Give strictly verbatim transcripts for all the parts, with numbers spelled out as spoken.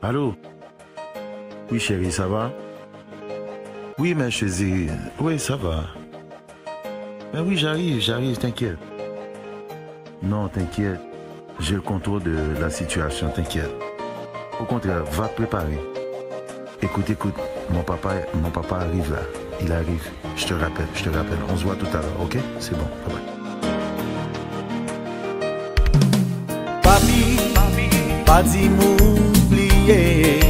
Allô? Oui, chérie, ça va? Oui, ma chérie, oui, ça va. Mais oui, j'arrive, j'arrive, t'inquiète. Non, t'inquiète. J'ai le contrôle de la situation, t'inquiète. Au contraire, va te préparer. Écoute, écoute, mon papa, mon papa arrive là. Il arrive. Je te rappelle, je te rappelle. On se voit tout à l'heure, ok? C'est bon, bye bye. Papi, pa di m ou bliye.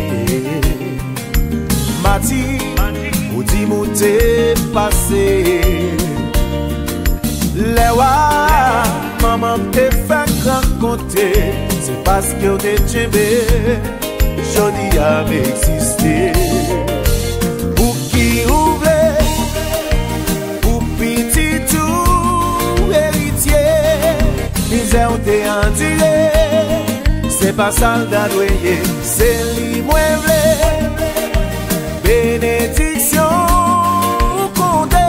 Mati, ou di m ou te pase. Lè w a manman m te fèk rankontre, se paske w te tchenbe. Jodi a m egziste. Pouki ou vle pou pitit ou eritye mizè w te andire? Se pa sa l ta dwe ye. Se li mwen vle. Benediksyon ou konte.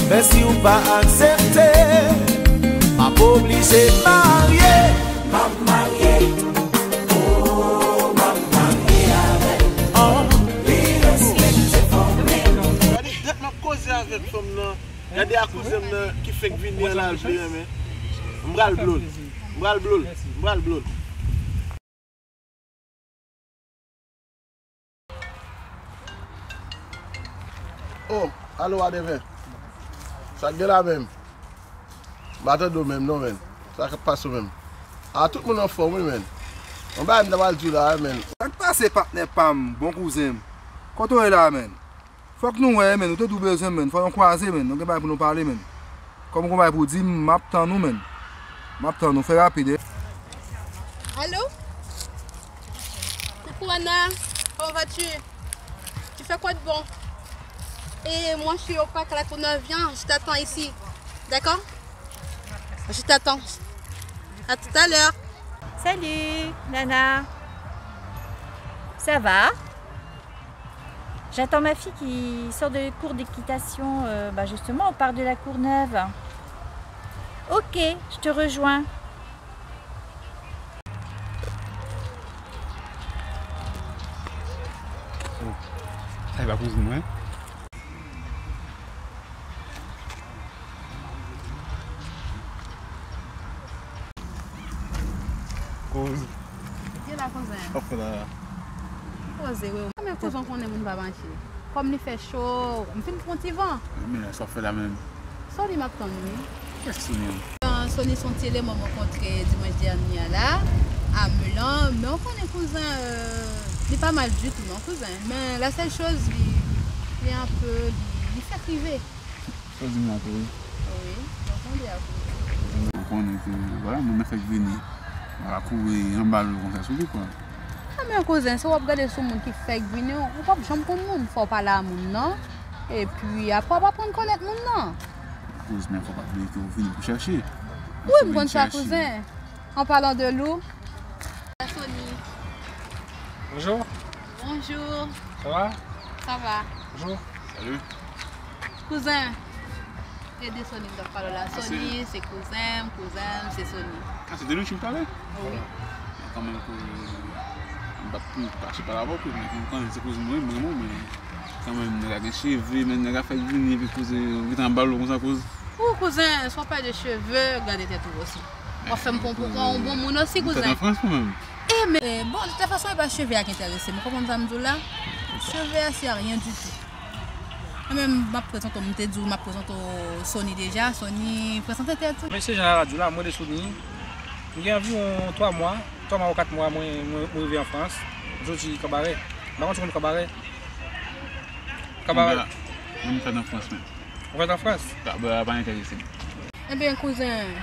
Men si w pa aksepte, m ap oblije marye. M ap marye. Oh, m ap marye avè l. Oh. Li respekte fanmi m. Gade, dat m ap koze avèk fanm nan. Gade a kouzen m nan ki fenk vini an la, l vle renmen. M pral blo l. M pral blo l. M pral blo l. Oh, alo, Adeven. Sa k gen la menm? M pa tande w menm non, menm. Sa k ap pase w menm? A, tout moun anfòm, wi, menm. Yon bagay m ta pral di w la, menm. Sa k pase, patnè pa m, bon kouzen m? Kote w ye la, menm? Fòk nou wè, menm. Nou te di w bezwen m, menm. Fò nou kwaze, menm. Nou gen bagay pou nou pale, menm. Kòm ou gen bagay pou w di m, m ap tann ou, menm. M ap tann ou. Fè rapid, eh. Allô? Coucou Anna, comment vas-tu? Tu fais quoi de bon? Et moi, je suis au parc à la Courneuve. Viens, je t'attends ici. D'accord? Je t'attends. À tout à l'heure. Salut, Nana. Ça va? J'attends ma fille qui sort de cours d'équitation, euh, bah justement, au parc de la Courneuve. Ok, je te rejoins. Oh, sa e pa kouzin mwen? Kouz. Ki la kouzen? Sa w fè la? Poze wi. Men kouzen konnen moun pa mache. Kòm li fè cho, m fin pran ti van. Men sa w fè la menm? Sony m ap tann wi. Kiyès Sony an? Sony se yon ti eleman mwen kontre dimanch dènye a la, a Milan. Men w konnen kouzen, euh, li pa mal ditou non kouzen. Men la sèl choz li, li anpe, li, li fèk rive. Sa w di m la tou wi. Wi, mwen tande a tou. Ou konnen ke, vwala, moun nan fèk vini. Ou pa ka kouri anba l konsa sou li kwa. A men kouzen, si w ap gade sou moun ki fèk vini, ou p ap janm konn moun. Fò w pale a moun nan. Epi apre w ap aprann konèt moun nan. Kouzen, men fò w pa bliye ke ou vini pou chèche. Wi, m konn sa kouzen. An palan de Lou. Sony. Bonjour. Bonjour. Ça va? Ça va. Bonjour. Salut. Kouzen. Se de Sony m t ap pale w la. Ah, Sony, se kouzen m, kouzen m, se Sony. Ah, se de nou ki pale? Wi. Men kanmenm ke m p ap pase pale avè w, men m konnen se kouzen mwen, mwen, mwen, men kanmenm, nèg la gen cheve, men nèg la fèk vini, epi kouzen, ou gentan anba l konsa, kouzen. Ou kouzen, si w pale de cheve, gade tèt ou osi. W ap fè m pran pou yon bon moun osi, kouzen. Ou fèt an Frans ou menm? E men, bon, de toute façon, e pa cheve a k enterese m. Ou konprann sa m di w la? Cheve a, c'est rien du tout. Mwen menm, m ap prezante w, m te di w, m ap prezante w Sony deja. Sony, prezante tèt ou. Mesye Jean Laradio la, mwen de Sony. M gen anviwon twa mwa, twa mwa ou kat mwa, mwen, mwen, mwen rive an Frans. M soti Kanbarè. M pa konn si w konn Kanbarè. Kanbarè. Mwen, m fèt an Frans menm. Ou fèt an Frans? Kanbarè pa enterese m. Ebyen, kouzen,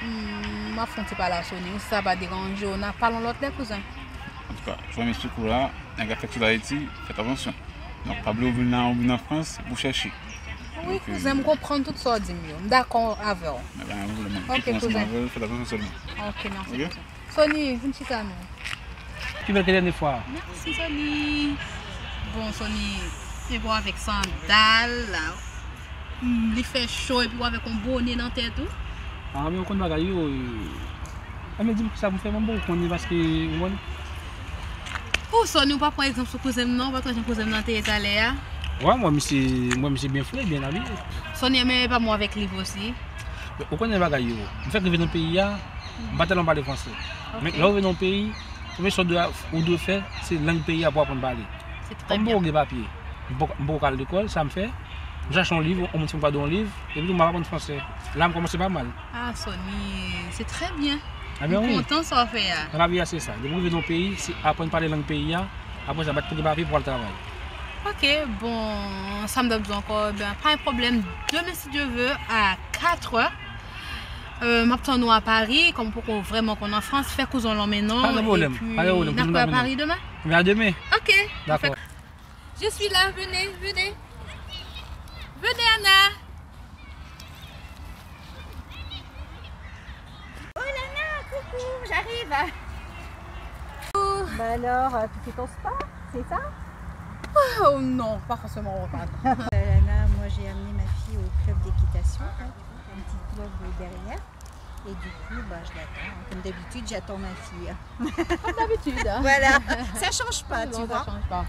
m, m ap fè yon ti pale a Sony, si sa pa deranje w, n a pale yon lòt lè, kouzen. Antouka, jwè mesye kou la, nèg la fèk sot Ayiti, fè atansyon. Donk, pa bliye w vin la, ou vin an Frans, se pou chèche. Wi, kouzen, m konprann tout sa w di m yo. M dakò avè w. Men pa gen pwoblèm, non. Ok, kouzen. Fè atansyon sèlman. Ok, mèsi, kouzen. Sony, vin chita non. Pi bèl ke dènye fwa. Mèsi, Sony. Bon, Sony, te bon avèk sandal la. Hmm, li fè cho epi w avèk yon bonè nan tèt ou. Ah, men ou konn bagay yo. E, men di m kisa pou m fè, mwen bon, ou konnen paske, ou konn. Pou Sony, ou pa pran egzanp sou kouzen m non, ou pa t wè jan kouzen m nan te ye talè a? Wè, mwen, misye, mwen, misye byen fre, byen abiye. Sony, men pa mwen avèk liv osi. Ou konnen bagay yo. M fèk rive nan peyi a, m pa tèlman pale fransè. Men lè ou rive nan peyi, premye sa ou dwe, ou dwe fè, se lang peyi a pou aprann pale. Kòm m poko gen papye, m poko, m poko al lekòl, sa m fè, m chache yon liv, yon moun fè m kado yon liv, epi tou m ap aprann fransè. La, m kòmanse pa mal. Ah, Sony, se trè byen. M kontan sa w fè a. Nan lavi a, se sa. Depi w rive nan yon peyi, se aprann pale lang peyi a. Apre sa, bat pou gen papye pou al travay. Ok, bon, sa m t ap di w ankò, ben, pa yon pwoblèm. Demen, si Dye ve, a katrè, euh, m ap tann ou a Pari, kòm ou poko vrèman konn an Frans, fè kouzen w lanmennen w, epi n ap wè a Pari demen. Mwen a demen. Ok. Dakò. Je suis là, venez, venez. Venez, Anna. Oh, Lana, coucou, j'arrive. Bah alors, euh, tu fais ton sport, c'est ça? Oh non, pas forcément au repas. Euh, Lana, moi j'ai amené ma fille au club d'équitation, hein, un petit club derrière. Et du coup, bah, je l'attends. Comme d'habitude, j'attends ma fille. Comme d'habitude, hein. Voilà, ça change pas, tu vois. Non, ça change pas.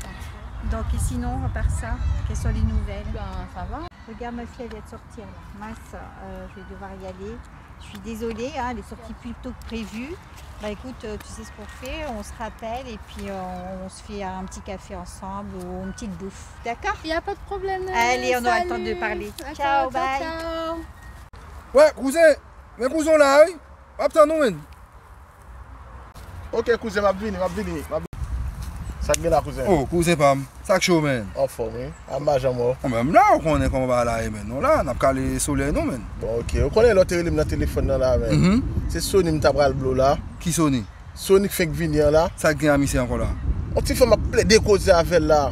Donc, et sinon, à part ça, quelles sont les nouvelles? Ben, ça va. Regarde, ma fille, elle vient de sortir, là. Mince, euh, je vais devoir y aller. Je suis désolée, hein, elle est sortie plus tôt que prévu. Bah, écoute, euh, tu sais ce qu'on fait, on se rappelle et puis, euh, on se fait un petit café ensemble ou une petite bouffe, d'accord? Il y a pas de problème, euh, allez, on aura le temps de parler. D'accord, ciao, bye. Ciao, ciao. Ouais, cousin. Men kouzen w la wi. M ap tann ou, menn. Ok, kouzen, m ap vini, m ap vini, m ap vini. Sa k gen la, kouzen? Oh, kouzen pa m. Sa k cho, menn? Anfòm, wi. Anba janm wè w. Mwen menm la, ou konnen kòman bagay la ye, menn. Nou la, n ap kale solèy nou, menn. Bon, ok. Ou konnen lè w te rele m nan telefòn nan la, menn. Mhm. Se Sony m ta pral ba w la. Ki Sony? Sony k fenk vini an la. Sa k gen a misye ankò la? On ti fanm ap plede koze avè l la.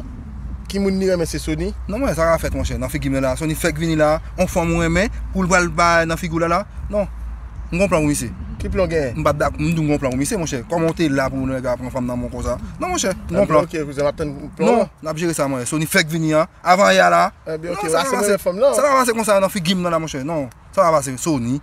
Ki moun li renmen se Sony? Non, mwen, sa ka fèt, monchè, nan figi m nan la. Sony fèk vini la, on fanm ou renmen, pou l pral bay nan figi w la la. Non. M gon plan pou misye. Ki plan w genyen? M pa t dak-, m di w m gon plan pou misye, monchè. Kòman w te la pou nèg la pran fanm nan men w konsa? Non, monchè, m gon plan. Ok, kouzen, m ap tann plan w. Non, n ap jere sa, mwen. Sony fèk vini an, avan yè a la. Ebyen, ok, sa pa se fanm nan. Sa pa pase konsa nan figi m nan la, monchè. Non, sa pa pase, Sony.